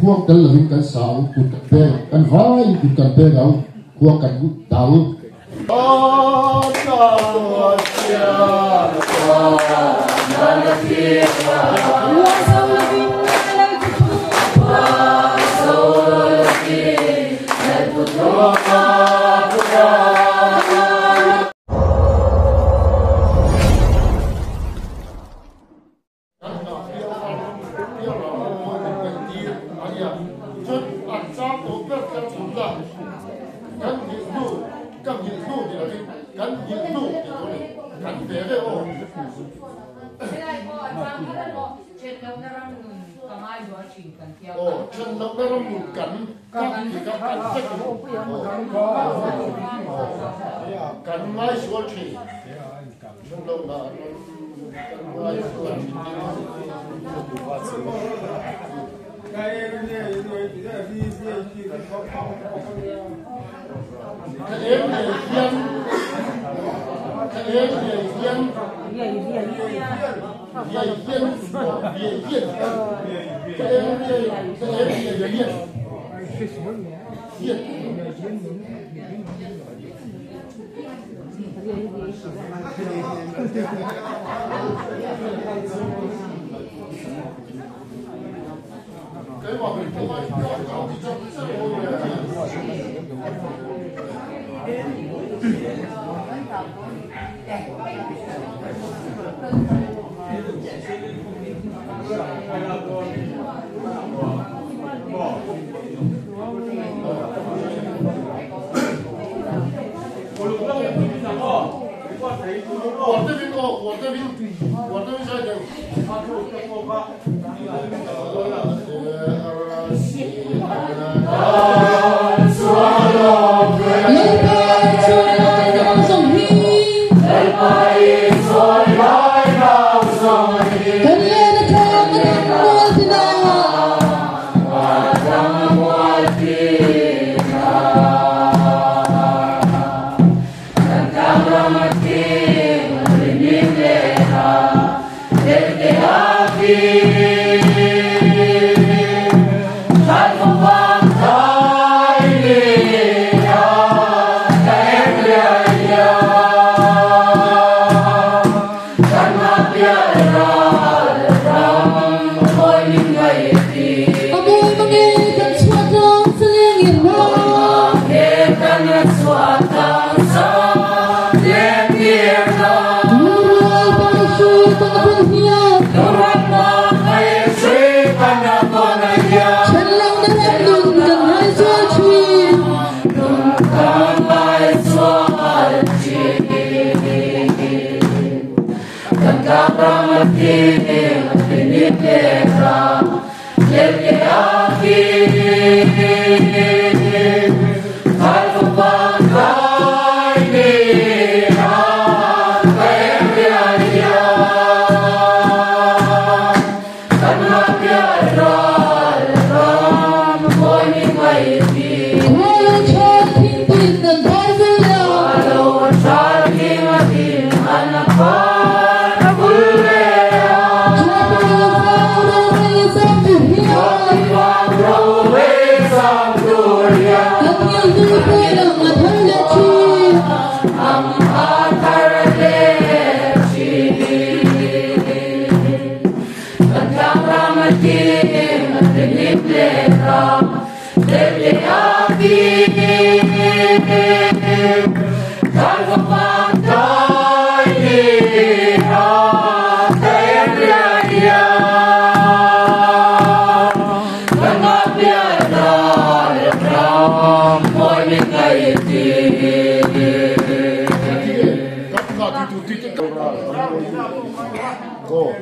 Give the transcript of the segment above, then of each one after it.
Khuang tel lovin kan sa ang, kut kan peng ang, kan vaiin kut kan peng ang, khuang kan dang. Kan hnah pial ram pial ram an mawi min ken tir a nia. Chuan an chang tawh ber kher chhunna kan nghilh hnu ka nghilh hnu ni lovin kan nghilh hnu tih tur a ni. Kan ve ve aw. Aw then lohna ram nun kan ka ti kha kan vek a ni. Aw kan ngaisual thin.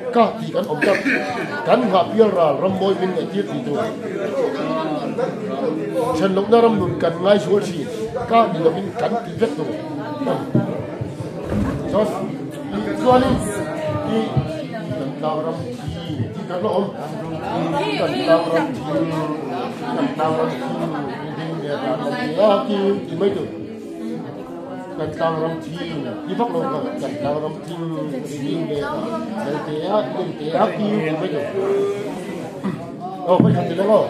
Ka tih kan awm tak kan nghah pial ral ram mawi min ngaih tir tih tur then lohna ram nun kan ngai sual thin ka ni lovin kan tih vek tur chuan chuanin i kan tlang ram thi tih kan la awm kan tlang ram thi kan tlang ram thi ding leh ran a ti mai tur. Kan tlang ram thing ti vak lo kha kan tlang ram thing ring le lal te a ling te a ki ti mai tu. Aw vai khat ti leng aw.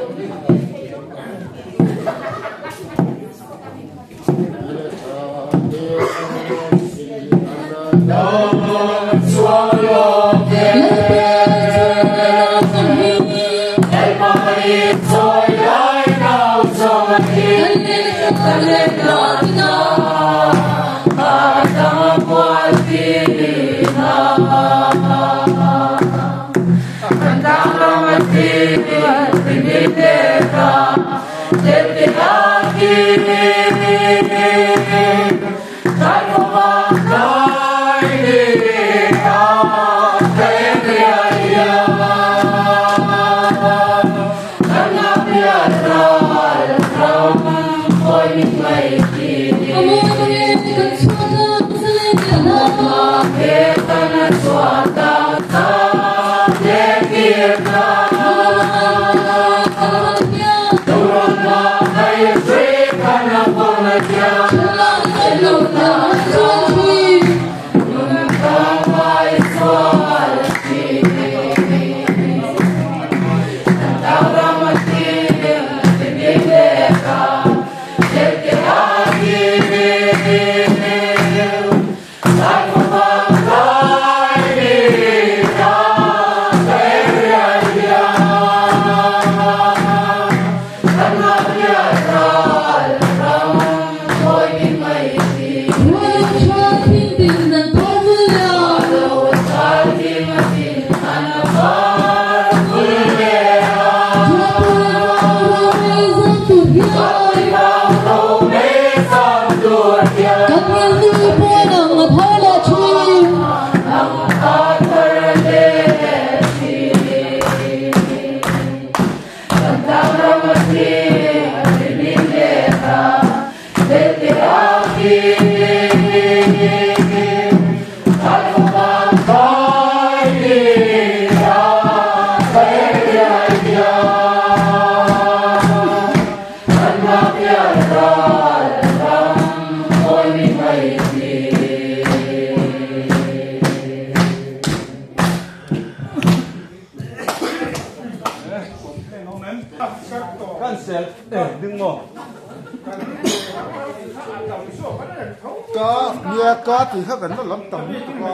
Ka nia ka tih kha kan la lam tam lutuk a.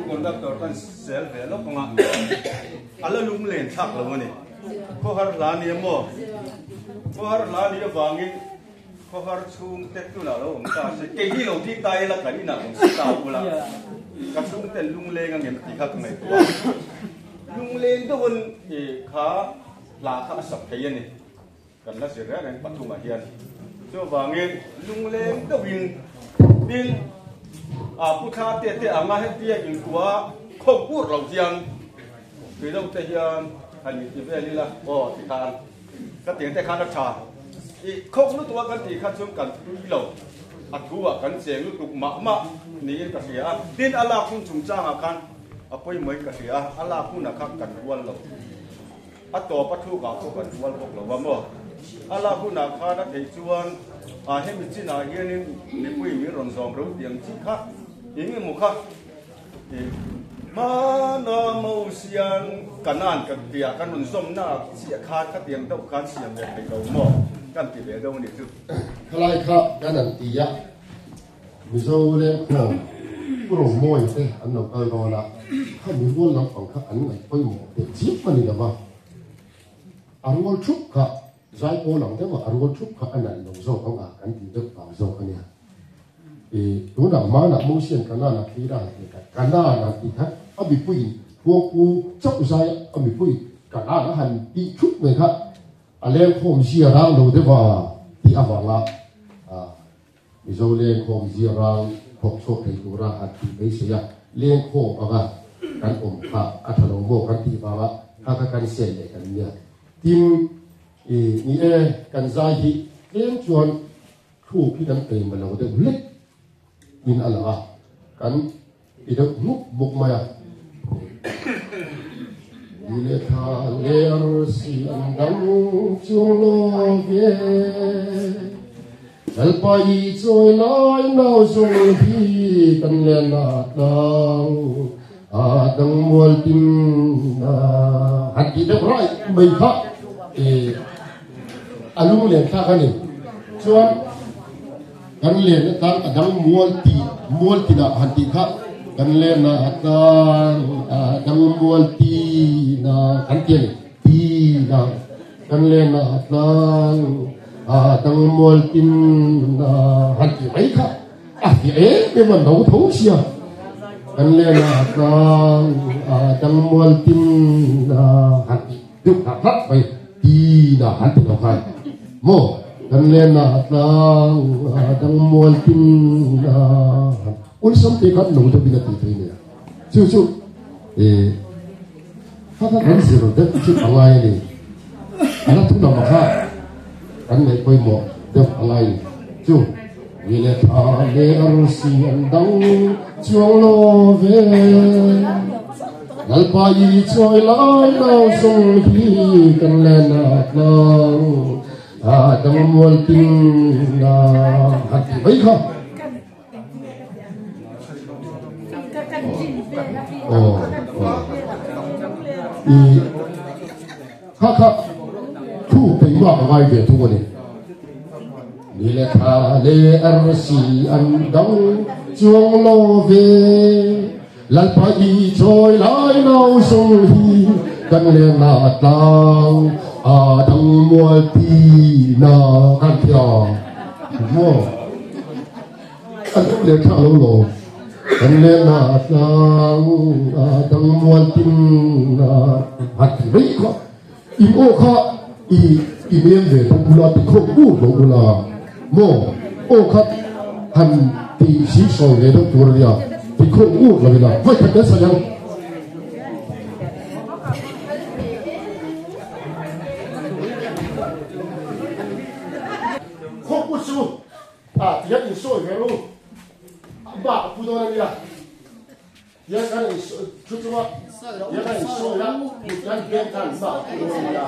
Conductor kan sel ve lawk ang a, a la lunglen thlak lo a ni. Khawhar hla ni a maw? Khawhar hla ni avangin khawhar chhungte tunah lo awm ta se, kei hi lo thi ta ila kan inah awm si ta ula, ka chhungten lungleng ang em tih kha ka ngaihtuah a. Lungleng deuhin kha hla kha a sak thei a ni. Kan la zir reng reng pathumah hian. Chuvangin lungleng deuhin tin a pu thla te te anga hetia inkuah khawk bur lo hian tui deuh te hian han inti vel ila aw ti khan ka tiang te khan a tha. I khawk lutuk a kan tih kha chuan kan tui lo a thu ah kan cheng lutuk mah mah niin ka hria a. Tin a lak hun chungchangah khan a pawimawhin ka hria a, a lak hunah kha kan rual lo. A tawp a thukah pawh kan rual bawk lo a maw? A lak hunah khan a theih chuan a hemi chinah hianin mipui min rawn zawm ro tih ang chi kha eng emaw kha i hmana Mosian Kanaan kan tia kan rawn zawmna chiah khan khatiang deuh khan siam ve thei lo maw? Kan ti ve deuh a nih chu. Khalai kha kan han ti a, Mizo lengkhawm Pu Romawi te an lo kal dawn a, kha mi rual lampang kha an ngaih pawimawh teh chiam a ni lo va. A rual thup kha zaipawl ang deuh a, a rual thup kha a nalh lo zawk ang a kan ti deuh vang zawk a nia. I tunah hmanah Mosian Kanaan a thlir a han ti kha, Kanaan a ti kha a mipuiin Huangpu chauh zai a mipuiin Kanaan a han tih thup mai kha a lengkhawm zia rang lo deuh a tih avanga Mizo lengkhawm ziarang thawk chhuak thei tura han tih beisei a, lengkhawm anga kan awm kha a tha lo maw kan tih vanga Kha kha kan sel leh kan nia. Tin, i ni e, kan zai hi tlem chuan thluk hi kan peima lo deuh hlek in a lang a, kan ti deuh hmuk hmuk mai a. Ni leh thla leh arsi an dang chuang lo ve. Lalpa i chawi lai nau zawng hi kan len a tlang a dang mual tin a han tih deuh rai mai kha e a lung len thlak a ni. Chuan kan len a tlang a dang mual ti mual tinah han tih kha kan len a tlang a dang mual tina kan ti a ni. Tina kan len a tlang a dang mual tin a han ti mai kha a ti em em a no tho sia kan len a tlang a dang mual tin a han ti deuh hlak hlak mai tina han ti lo khan maw kan len a tlang a dang mual tin a han ulsam te khan no deuh in a ti thei nia chu chu e Kha kha kan zir deuh chu a ngai a ni. A la thu lamah kha kan ngaih pawimawh deuh a ngai ni. Chu mi leh thla leh arsi an dang chuang lo ve. Lalpa i chawi lai nau zawng hi kan len a tlang a dang mual ting a han tih mai kha. I kha kha thu peima ka ngai ve thung a ni. Ni le thla le arsi an dang chuang lo ve Lalpa i chawi lai nau sung hi kan leng a tlang a dang mual ti na kan thia maw An um leh thak lo law. Kan len ah tlang ah dang mual tin ah a ti mai kha. In aw kha i i mem ve bawk ula ti khawm ur lo ula maw aw kha han ti si sawi ve deuh tur ania ti khawm ur lo ila vawi khat kan sawi ang. Khawp u chu. A ti hian insawi ve ru a bak a pu dawn a nia tihian kan in thu chunga tihian kan insawi a mut hian beng khan bak a pu dawn a nia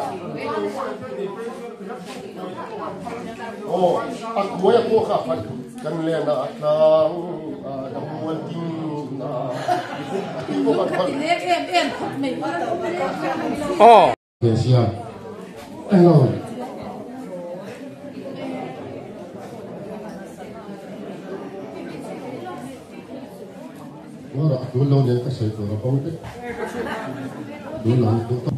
aw a kuai a pawh kha a kan len a tlang a dam ting a ti pawh kan aw Sia englo Ngora a tul lo nen ka sawi tur a bo vek tul lo tul tak.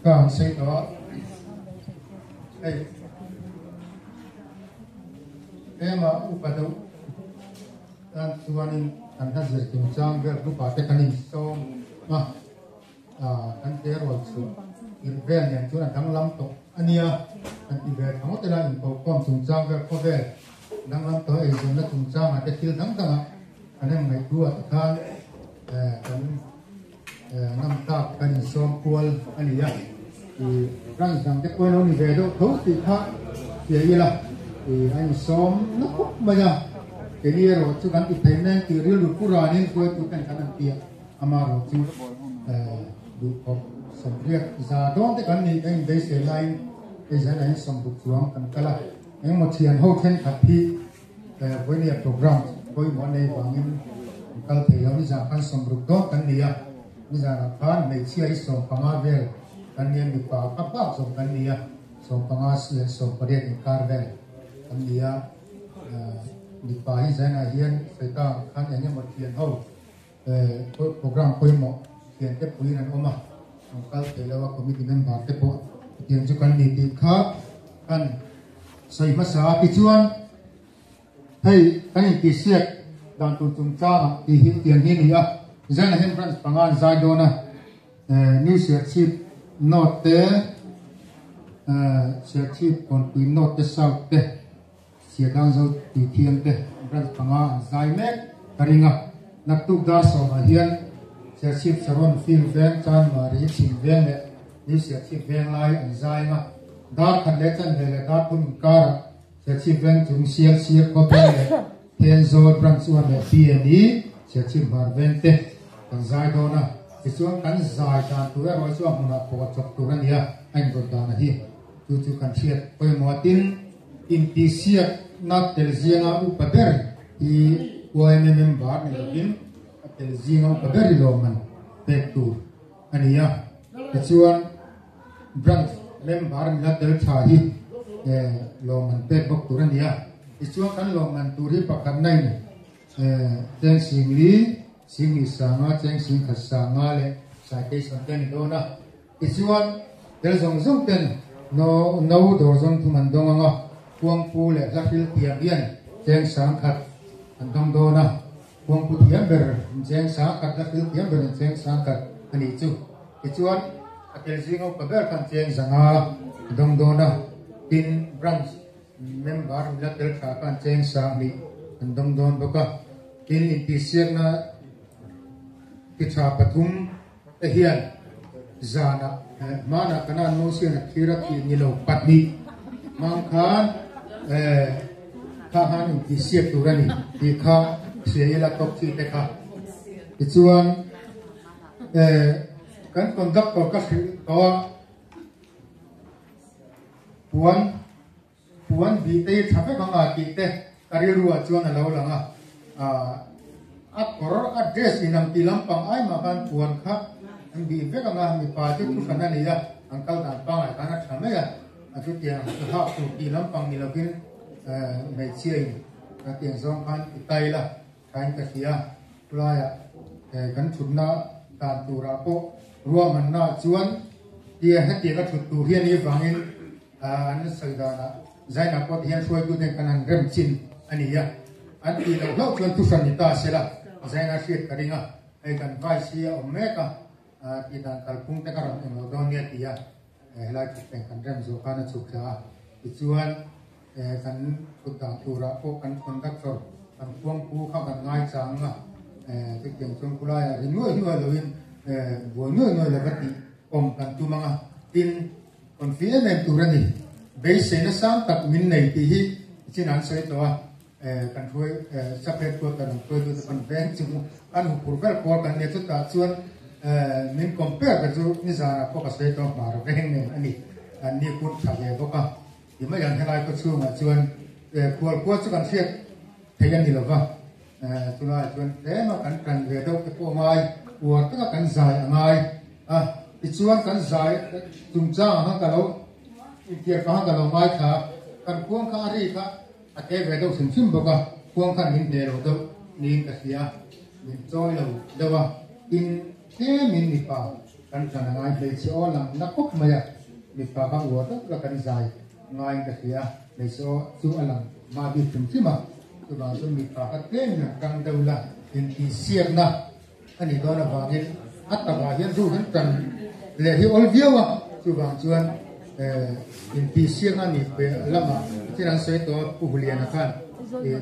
Ka han sawi tawh a hei tlema upa deuh tan chuanin kan hla zir chungchang vel group ah te kan insawm a kan tleirawl chhuah tirh vel nen chuan a danglam tawh a nia kan ti ve thla ngawt ila inkokhawm chungchang vel khawvel danglam tawh eizawnna chungchangah te thil dang dangah kan em ngaihtuah te khan kan Ngam tak kan insawm kual a ni a, i branch dang te pawh lo ni ve deuh tho tih kha hria ila, i a insawm na khawp mai a, keini erawh chu kan ti thei mek tih rilru pu ranin hruaitu ten kan han ti a, amaherawh chu duhkhawp sawmriat za dawn te kan nih kan inbeisei laiin hei zan ah hian sawmruk chuang kan kal a, engemaw thian ho thenkhat hi Vawinia program pawimawh nei vangin an kal thei lo. Nizan khan sawmruk dawn kan ni a, nizanah khan hmeichhia hi 15 vel kan ni a, mipa kha bak zawng kan ni a, 15 leh 18 inkar vel kan ni a. Mipa hi zainah hian sawi ta ang khan eng emaw thian ho program pawimawh thian te puiin an awm a, an kal thei lo a, committee member te pawh hetiang chu kan ni tih kha kan Sawi hmasa a tichuan hei kan intihsiak dan tur chungchangah tih hi tiang hi a ni a, Zaina hian branch panga an zai dawn a, New Serchhip North te, Serchhip Kawnpui North te South te, Siadangzo Tuithiang te. Branch panga an zai mek ka ring a. Naktuk dar sawmah hian Serchhip Saron Field veng Chanmari Chhim veng leh New Serchhip veng lai an zai ang a. Dar khat leh chanve leh dar thum inkarah Serchhip veng chung Sial Sir khaw veng leh Thenzawl Branch uan leh PNE Serchhip Hmar veng te kan zai dawn a. Tichuan kan zai dan tur erawh hi chu a hmunah pawh chawp tur a ni a, a inrawt dan a hi. Chu chu kan hriat pawimawh a. Tin, intihsiakna tel zinga upa ber hi YMA member ni lovin a tel zinga upa ber hi lawmman pek tur a ni a. Tichuan, branch member nila tel tha hi lawmman pek bawk tur a ni a. Tichuan, kan lawmman tur hi pakhatna in Cheng Singli, Singli Sanga, Cheng Singkhat Sanga leh Citation te a ni dawn a. Tichuan, tel zawng zawng ten no no dawr zawng thum an dawng ang a, Khuangpu leh Hlahril tiang hian cheng sangkhat an dawng dawn a, Khuangpu thiam ber in cheng sangkhat, Hlahril thiam ber in cheng sangkhat a nih chu. Tichuan, a tel zing upa ber khan cheng zanga a dawng dawn a, tin branch member nula tel tha khan cheng 2000 an dawng dawn bawk a, tin intihsiakna ti tha pathum te hian zanah hmanah kan an Mosian a thlir a tih ni lo pahnih hmang khan kha khan intihsiak tur a ni tih kha hria ila tawp chi te kha. Tichuan kan conductor ka hrilh tawh a puan Puan bih te hi tha vek ang a tih te ka rilru ah chuan a lo lang a, a kawr a dress inang tih lampang ai mah khan puan kha an bih vek ang a, mipa te thu hran a nei a, an kal dan pangngai khan a tha mai a, a chutiang chu hak tur tih lampang ni lovin hmeichhia in ka tiang zawng khan i tai la thain ka hria, khulaiah kan thutna dan turah pawh ruahmanna chuan tia hetiang a thut tur hi a nih vangin An sawi danah Zaina pawh ti hian hruaituten kan han rem chin a ni a, an tih loh hlauh chuan thuhran ni ta se la, Zaina hriat ka ring a, hei kan vice hi a awm mek a, tih dan kalphung te ka rawn eng lo dawn nia ti a, helai thutthleng kan rem zawh khan a chhuk thla a, tichuan kan thut dan turah pawh kan conductor kan khuangpu kha kan ngaichang a, chutiang chuan khulaiah ri nuai nuai loin buai nuai nuai lova tih awm kan tum ang a, tin. Confi em em tur a ni. Beiseina sang tak min nei tih hi chin an sawi tawh a, kan hruai sub headquarter an hruaitute kan veng chu an huphurh ber kual kan nia chutah chuan min compare ber chu nizanah pawh ka sawi tawh hmar veng nen a ni. An ni kun tha ve bawk a, ti mai ang helai khaw chhungah chuan khual khua chu kan hriat theih a ni lova, chulaiah chuan tlema kan tan ve deuh te pawh ngai, uar taka kan zai a ngai a. Tichuan kan zai chungchang ah khan ka lo infiar pah khan ka lo ngaithla a, kan khuang kha a ri kha a te ve deuh hrim hrim bawk a, khuang khan min hneh lo deuh niin ka hria a, min chawi lo deuh a, tin tlemin mipa kan tlan a ngai hmeichhe aw lang na khawp mai a, mipa kha uar deuh la kan zai ngaiin ka hria a, hmeichhe aw chu a lang mah bik hrim hrim a, chuvang chuan mipa kha tlemin an tang deuh la intihsiakna. A nih dawn avangin a takah hian ru hian tan leh hi awl viau a, chuvang chuan intihsiak a nih pe lamah thil an sawi tawh a, Pu Huliana khan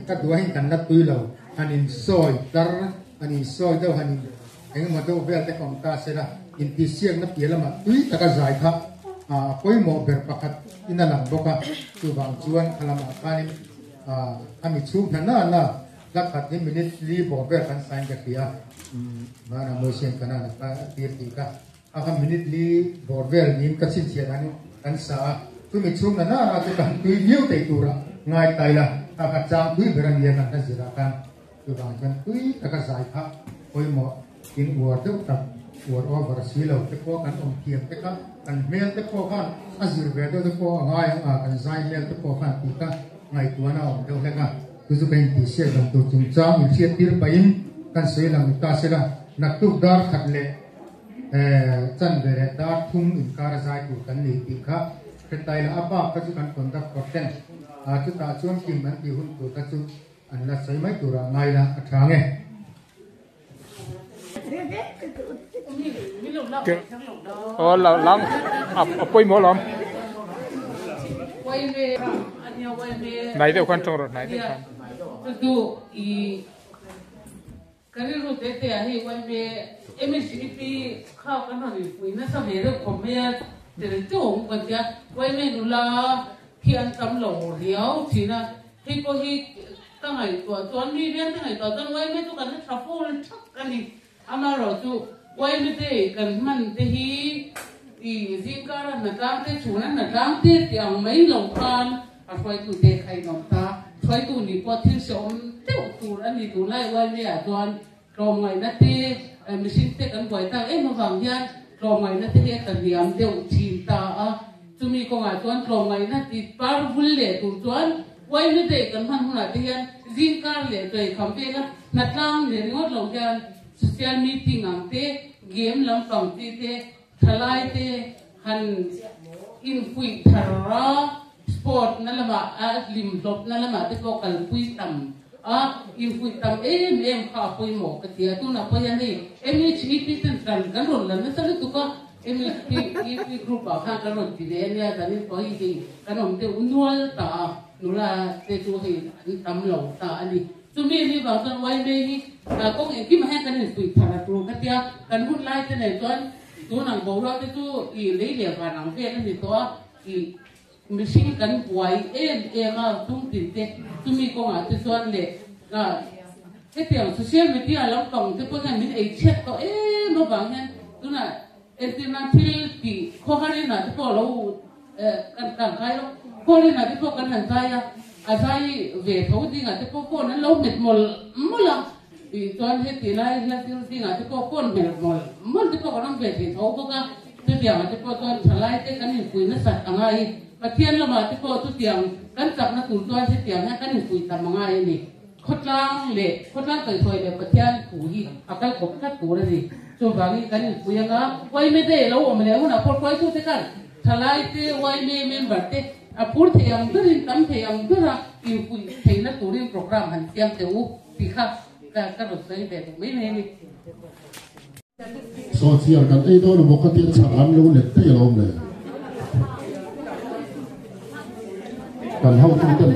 ka duahin kan la tui lo, han insawi tar, han insawi deuh, han in engemaw deuh vel te ka awm ta se la, intihsiakna piah lamah tui taka zai kha a pawimawh ber pakhat in a lang bawk a, chuvang chuan kha lamah khanin a mi chhung hna na na. Hla khat hi minute li bawr vel kan sign ka hria Mana Moisian Kanan a tir tih kha a kha minute li bawr vel niin ka chhinchhiah dan in kan sa a, chumi chhung na nana chu kan tui viau thei tura ngai ta ila a kha chang tui ber a nia kan hla zirah khan chuvang chuan tui taka zai kha pawimawh in uar deuh tak uar over si lo te pawh kan awm thiam te kha kan hmel te pawh khan a zir ve deuh te pawh a ngai ang a kan zai hmel te pawh khan tih kha ngaihtuahna a awm deuh hlek a. Chu chu ka intihsiak dan tur chungchang min hriat tir pahin kan sawi lang ni ta sela, naktuk dar khat leh chan ve leh dar thum inkar a zai tur kan nei tih kha hretai la, a bak kha chu kan conduct kawr ten a, chutah chuan kim an tih hun tur kha chu an la sawi mai turah ngai la a tha nge. Aw la lang a pawimawh lawm. Hnai deuh khan tawng rawh hnai deuh khan. Chu chu i ka rilru te te ah hei YMA MHEP kha kan rawn inpui nasa ve deuh khawp mai a, tel teuh awm kan tia YMA nula khi an tam lo riau thin a, hei pawh hi ka ngaihtuah chuan mi vial te ngaihtuah chuan YMA chu kan la tha full thak a ni. Amaherawhchu YMA te kan hman te hi i zingkara hnatlang te chhuna hnatlang te tih ang mai lo khan A hruaitute kha in awm ta. Hruaitu nih pawh thil hrehawm deuh tur a ni tunlai YMA ah chuan tlawmngaihna te mihring te kan buai tak em avang hian tlawmngaihna te hi a tla hniam deuh thin ta a. Chumi kawngah chuan tlawmngaihna ti par vul leh tur chuan YMA day kan hman hunah te hian zingkar leh tuaikham vela hnatlang leh ringawt lo hian social meeting ang te, game lampang chi te, thalai te han infuih thar a, sport na lamah a hlim hlawp na lamah te pawh kalpui tam a, infuih tam em em kha a pawimawh ka ti a, tunah pawh hian hei MHEP ten kan kan rawn la nasa lutuk a, MHEP group ah khan kan rawn ti ve ania zanin pawh hei hei kan awm deuh nual ta a, nula te chu hei an tam lo ta a ni. Chumi ni vang chuan YMA hi kawng engkimah hian kan infuih thar a tur ka tia, kan hun lai te nen chuan Tun ang boruak te chu i lei leh van ang vel a ni tawh a, i mihring kan buai em em a tum tin te chumi kawngah te chuan leh hetiang social media lampang te pawh hian min ei chhiat tawh em avang hian tunah entirna thil tih khawhar inah te pawh lo kan kan kai lo phone inah te pawh kan han zai a, a zai ve tho dingah te pawh phone an lo hmet mawlh mawlh a. Tih chuan heti lai hla thil zingah te pawh phone hmel mawlh mawlh te pawh kan awm ve thei tho bawk a, chutiangah te pawh chuan thalai te kan inpui nasat a ngai. Pathian lamah te pawh chutiang kan chakna tur chuan hetiang hian kan inpui tam a ngai a ni. Khawtlang leh khawtlang kaihhruai leh Pathian thu hi a kal kawp tlat tur a ni. Chuvangin kan inpui anga YMA day lo awm leh hunah pawh hruaitute khan thalai te YMA member te a phur thei ang berin tam thei ang bera inpuih theihna turin programme han siam teh u. Tih kha ka ka rawn sawi ve duh mai mai a ni. Sawhchiar kan ei dawn emaw ka tia chhak an lo let daih alawm le. Kan hotu ten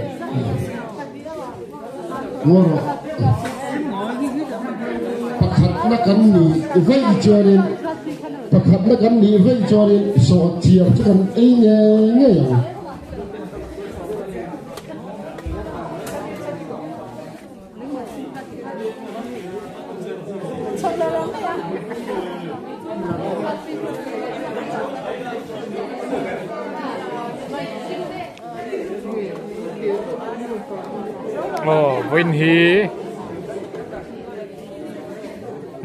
ngaw rawh. Pakhatna kan nih vaih chuanin pakhatna kan nih vaih chuanin sawhchiar chu kan ei ngei ngei ang. Aw vawiin hi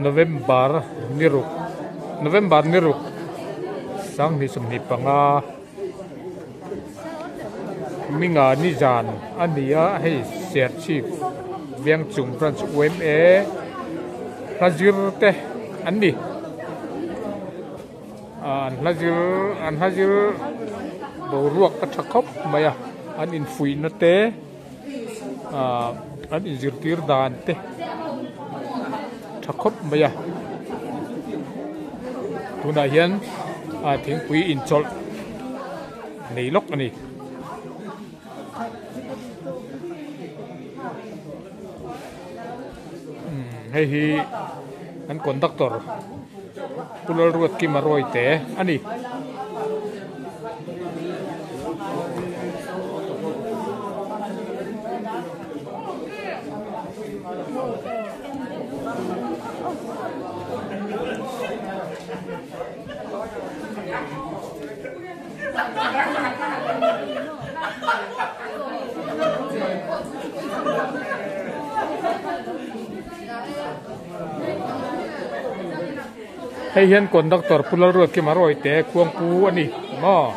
November ni ruk November ni ruk sanghnih 25. Minga nizan a ni a, hei Serchhip Vengchung Branch yma hla zir te an ni. An hla zir an hla zir boruak a tha khawp mai a, an infuihna te ah an inzirtir dan te tha khawp mai a. Tunah hian ah thingpui inchawlh nei lawk a ni. Hei hi an conductor Pu Lalruatkima Rawite a ni. Hei hian conductor Pu Lalruatkima Rawite khuangpu a ni maw.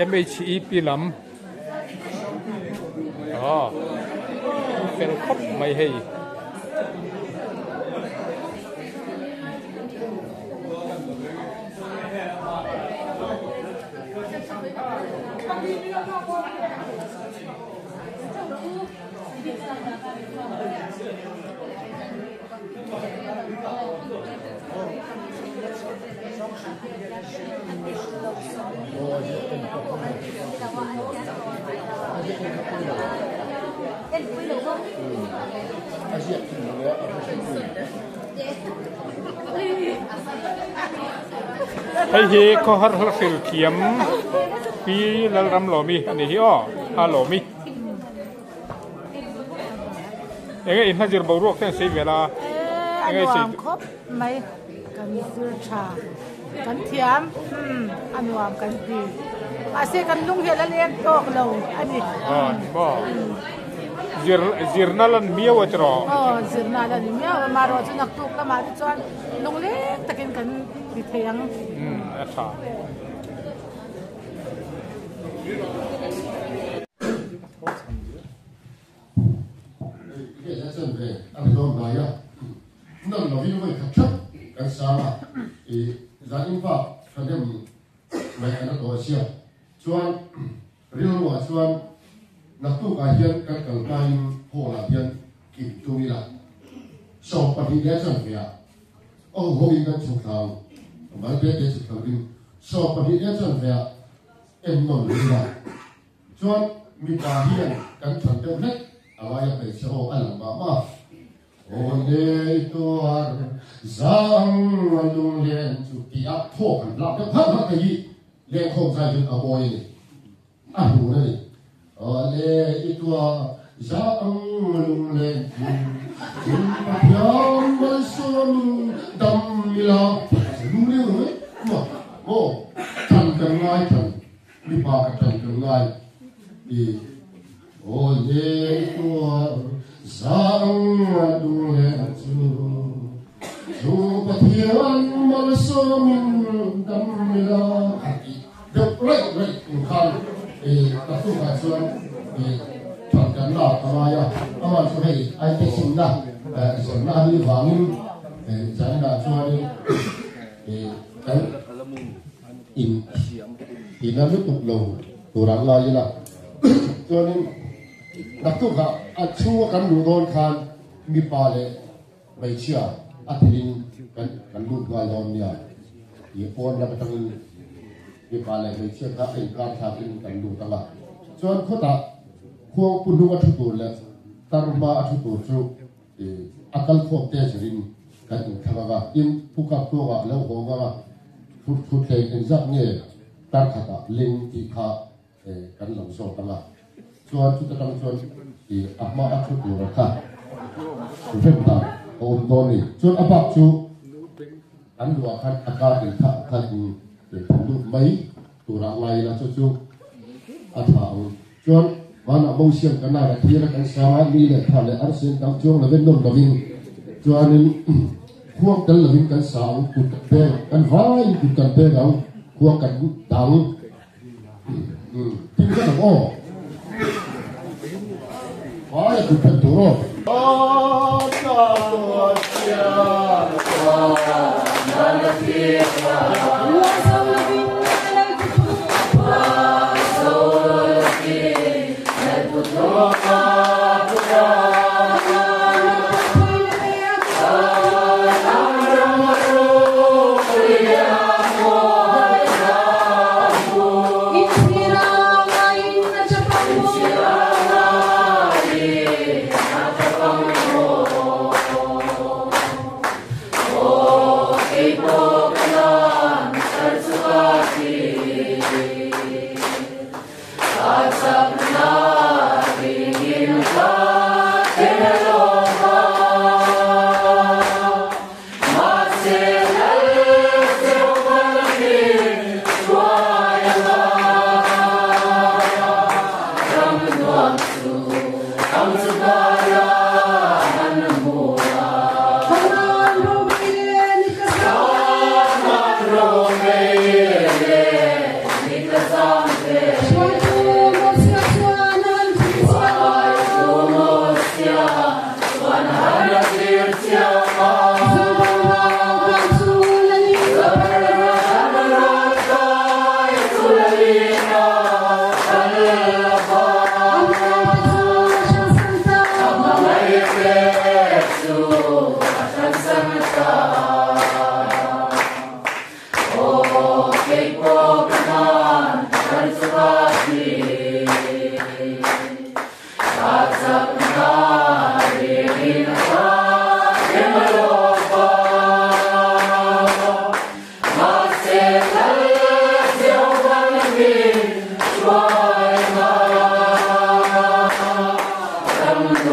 MHEP lam aw fel khawp mai hei. Hei hi khawhar hla hril thiam Pi Lalramlawmi a ni hi aw, a lawmi. Enge in hla zir boruak te an sei vel a. A nuam khawp mai kan zir tha kan thiam a nuam kan ti mahse kan lung hi a la leng tawk lo a ni. Aw ni maw zir zirna lan miau a tiraw. Aw zirna lan miau a marawh chu naktuk lamah te chuan lung leng takin kan ti thei ang. A tha. Chuan mipa hian kan thlan deuh hlek a ngai a hmeichhe aw a lang mah mah. Aw lei tuar zang a lunglen chu tih a thawk han lak deuh hauh hauh thei hi lengkhawm zai hian a mawi a ni. A hlun a ni. Aw lei tuar zang a lunglen chu chhun Pathian malsawmin dam ila lungleng reng mai maw thlan kan ngai thlan. Mipa ka tan kan ngai i aw le tuar zang a dung le chu chu Pathian malsawmin dam ila a ti deuh raih raih tur khan i ka tlukah chuan i than kan lak a ngai a, amah chu hei ai te chhimna zawrhna a nih vangin zaninah chuanin i kan In ina lutuk lo tur an ngai ila. Chuanin naktukah a chhunga kan luh dawn khan mipa leh hmeichhia a thelin kan kan lut ngai dawn nia. Ih pawn lam atangin mipa leh hmeichhia kha a inkar thlakin kan lut ang a. Chuan khawtah khuangpu hnung a thu tur leh tarhma a thu tur chu A kal khawm te zirin kan inthlang ang a, tin Phukap tuangah a lo hawng ang a, thutthleng engzat nge tar khatah ling tih kha kan lo zawt ang a, chuan chuta tang chuan a hma a thu tura kha rem dan a awm dawn a ni. Chuan a bak chu an luah khan a kar in thah khan in than lut mai turah ngai ila chu chu a tha ang. Chuan vanah bo siam kan ar a thir a kan sang a, ni leh tha leh arsian tam chuang lovin nawm lovin chuanin khuang tel lovin kan sa ang, kut kan peng kan vaiin kut kan peng ang, khuang kan dang tin vek ang aw. Vai a kut pek tur aw. Lord.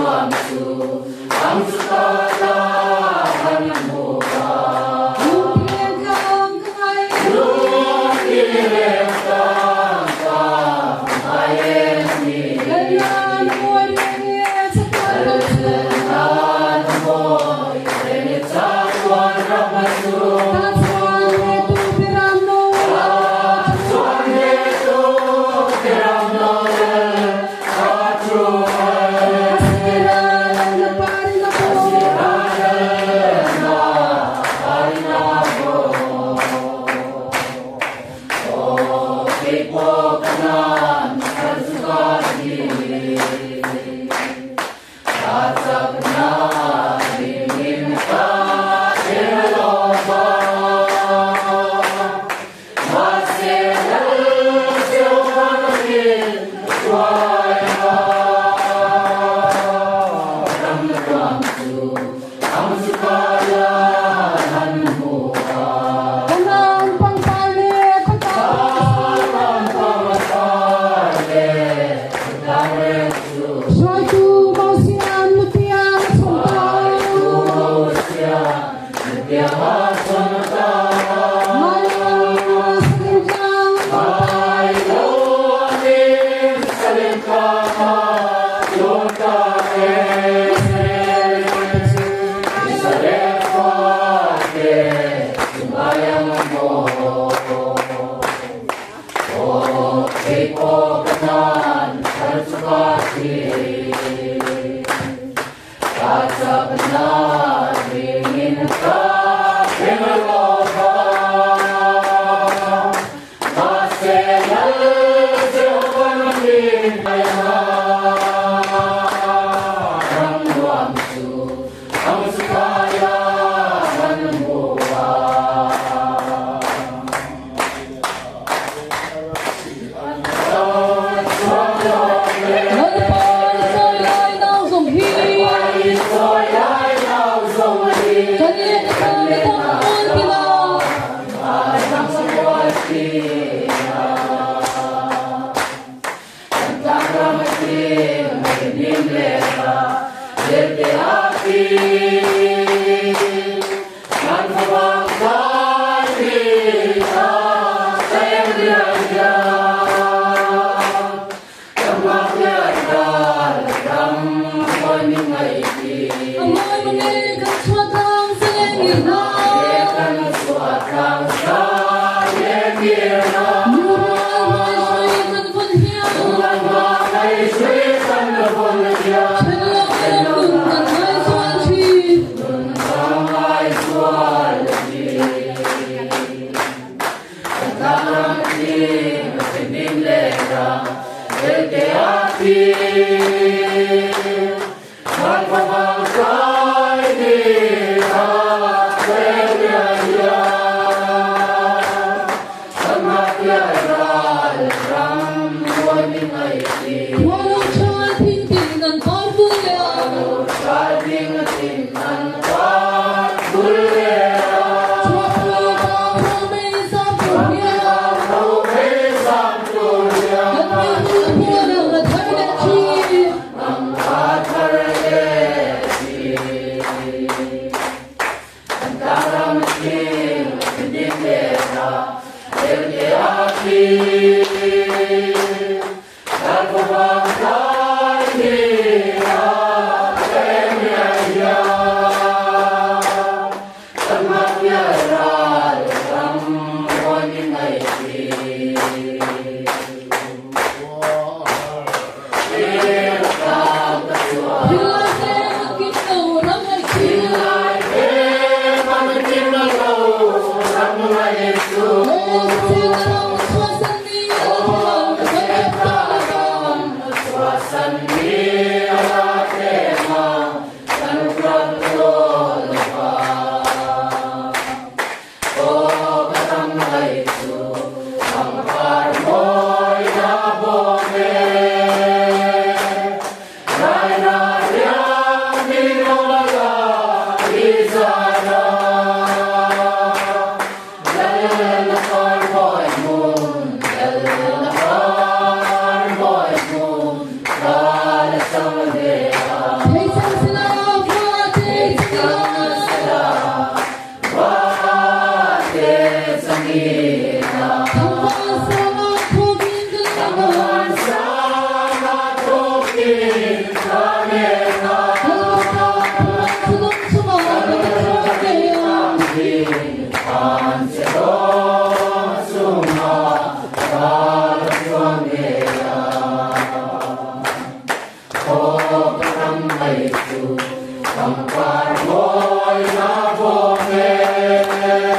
Pangpar mawi na bome.